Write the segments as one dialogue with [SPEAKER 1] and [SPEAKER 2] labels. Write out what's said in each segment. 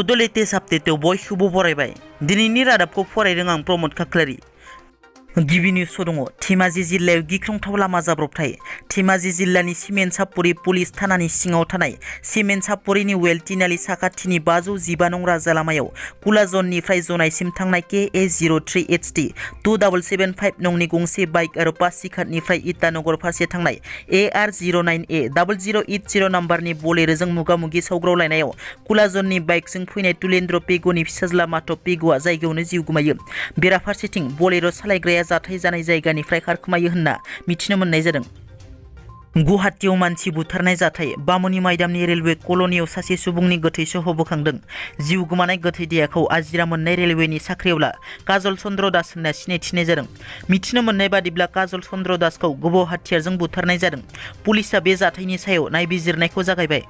[SPEAKER 1] बड' लेटेस्ट आपडेटआव बयखौबो बरायबाय। दिनैनि रादाबखौ फरायदों आं प्रमद खाख्लारि। गिबि निउस दङ। धेमाजि जिल्लायाव गिख्रंथाव लामा जाब्रबथाय। धेमाजि जिल्लानि सिमेन्ट सापरि पुलिस थानानि सिङाव थानाय सिमेन्ट सापरिनि वेल तिनालि साखाथिनि 515 नं राजा लामायाव कुलाजननिफ्राय जनायसिम थांनाय KA03HT 2775 नंनि गंसे बाइक आरो पासिघाटनिफ्राय इटानगर फारसे थांनाय AR09A 0080 नाम्बारनि बलेरोजों मुगा-मुगि सौग्रावलायनायाव कुलाजननि बाइकजों फैनाय तुलेन्द्र पेगुनि फिसाज्ला माधव पेगुआ जायगायावनो जिउ गोमायो। बेराफारसेथिं बलेरो सालायग्राया जाथाय जानाय जायगानिफ्राय खारखोमायो होनना मिथिनो मोननाय जादों। गुवाहाटीयाव मानसि बुथारनाय जाथाय। बामुनि माइदामनि रेलवे कल'नियाव सासे सुबुंनि गोथै सह बोखांदों। जिउ गोमानाय गोथै देहाखौ आजिरा मोननाय रेलवेनि साख्रियावला काजल चन्द्र दास होनना सिनायथिनाय जादों। मिथिनो मोननाय बादिब्ला काजल चन्द्र दासखौ गोबौ हाथियारजों बुथारनाय जादों। पुलिसा बे जाथायनि सायाव नायबिजिरनायखौ जागायबाय।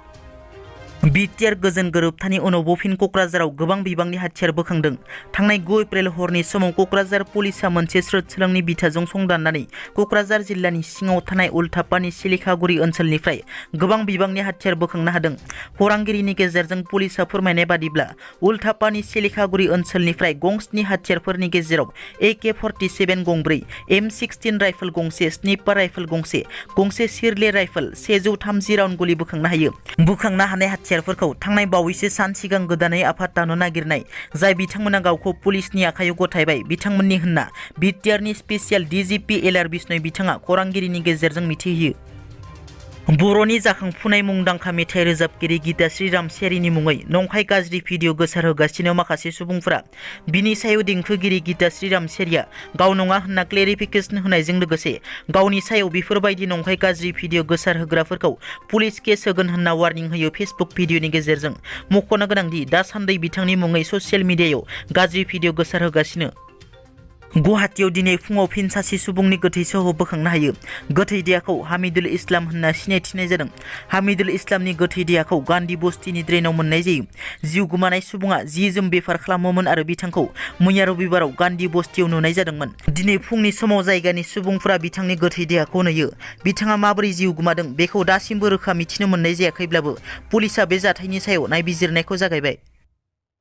[SPEAKER 1] BTR गोजोन गोरोबथानि उनाव बफिन क'क्राझाराव गोबां बिबांनि हाथियार बोखांदों। थांनाय 9 एप्रिल हरनि समाव क'क्राझार पुलिसा मोनसे स्रोद सोलोंनि बिथाजों संदाननानै क'क्राझार जिल्लानि सिङाव थानाय उल्थापानि सिलिखागुरि ओनसोलनिफ्राय गोबां बिबांनि हाथियार बोखांनो हादों। खौरांगिरिनि गेजेरजों पुलिसा फोरमायनाय बादिब्ला उल्थापानि सिलिखागुरि ओनसोलनिफ्राय गं 7 हाथियारफोरनि गेजेराव AK-47 गंब्रै, M16 राइफल गंसे, स्निपार राइफल गंसे सिरले राइफल, 130 राउन्ड गुलि बोखांनो हायो। बोखांनो हानाय हाथियारफोरखौ थांनाय बावैसो सान सिगां गोदानै आफाद दानो नागिरनाय जाय बिथांमोना गावखौ पुलिसनि आखायाव गथायबाय बिथांमोननि होनना BTRनि स्पेसियेल DGP LR बिष्णुय बिथाङा खौरांगिरिनि गेजेरजों मिथिहोयो। बर'नि जाखांफुनाय मुंदांखा मेथाइ रोजाबगिरि गिताश्री रामचियारीनि मुङै नंखाय गाज्रि भिडिअ गोसारहोगासिनो माखासे सुबुंफोरा। बिनि सायाव देंखोगिरि गिताश्री रामचियारीया गाव नङा होनना क्लेरिफिकेसन होनायजों लोगोसे गावनि सायाव बेफोरबायदि नंखाय गाज्रि भिडिअ गोसारहोग्राफोरखौ पुलिस केस होगोन होनना वार्निं होयो फेसबुक भिडिअनि गेजेरजों। मख'नो गोनांदि दासान्दि बिथांनि मुङै ससियेल मिडियायाव गाज्रि भिडिअ गोसारहोगासिनो। गुवाहाटीयाव दिनै फुङाव फिन सासे सुबुंनि गोथै सह बोखांनो हायो। गोथै देहाखौ हामिदुल इस्लाम होनना सिनायथिनाय जादों। हामिदुल इस्लामनि गोथै देहाखौ गान्धी बस्तिनि ड्रेनाव मोननाय जायो। जिउ गोमानाय सुबुङा जि-जोम बेफार खालामोमोन आरो बिथांखौ मैया रबिबाराव गान्धी बस्तियाव नुनाय जादोंमोन। दिनै फुंनि समाव जायगानि सुबुंफोरा बिथांनि गोथै देहाखौ नुयो। बिथाङा माबोरै जिउ गोमादों बेखौ दासिमबो रोखा मिथिनो मोननाय जायाखैब्लाबो पुलिसा बे जाथायनि सायाव नायबिजिरनायखौ जागायबाय।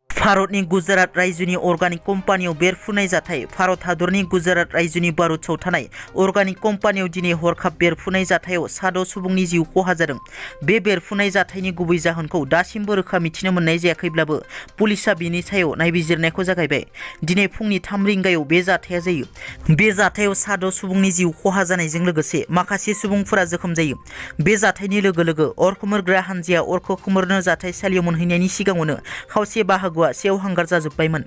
[SPEAKER 1] भारतनि गुजरात रायजोनि अर्गानिक कम्पानियाव बेरफ्रुनाय जाथाय। भारत हादरनि गुजरात रायजोनि बारुचाव थानाय अर्गानिक कम्पानियाव दिनै हरखाब बेरफ्रुनाय जाथायाव 6 सुबुंनि जिउ खहा जादों। बे बेरफ्रुनाय जाथायनि गुबै जाहोनखौ दासिमबो रोखा मिथिनो मोननाय जायाखैब्लाबो पुलिसा बिनि सायाव नायबिजिरनायखौ जागायबाय। दिनै फुंनि 3 रिंगायाव बे जाथाया जायो। बे जाथायाव 6 सुबुंनि जिउ खहा जानायजों लोगोसे माखासे सुबुंफोरा जखम जायो। बे जाथायनि लोगो लोगो अर खोमोरग्रा हानजाया अरखौ खोमोरनो जाथायसालियाव मोनहैनायनि सिगाङावनो खावसे बाहागोआ सेवहांगार जाजोब्बायमोन।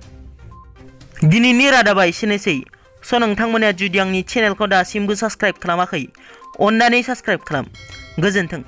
[SPEAKER 1] दिनैनि रादाबा एसेनोसै। नोंथांमोना जुदि आंनि चेनेलखौ दासिमबो साबस्क्राइब खालामाखै अन्नानै साबस्क्राइब खालाम। गोजोन्थों।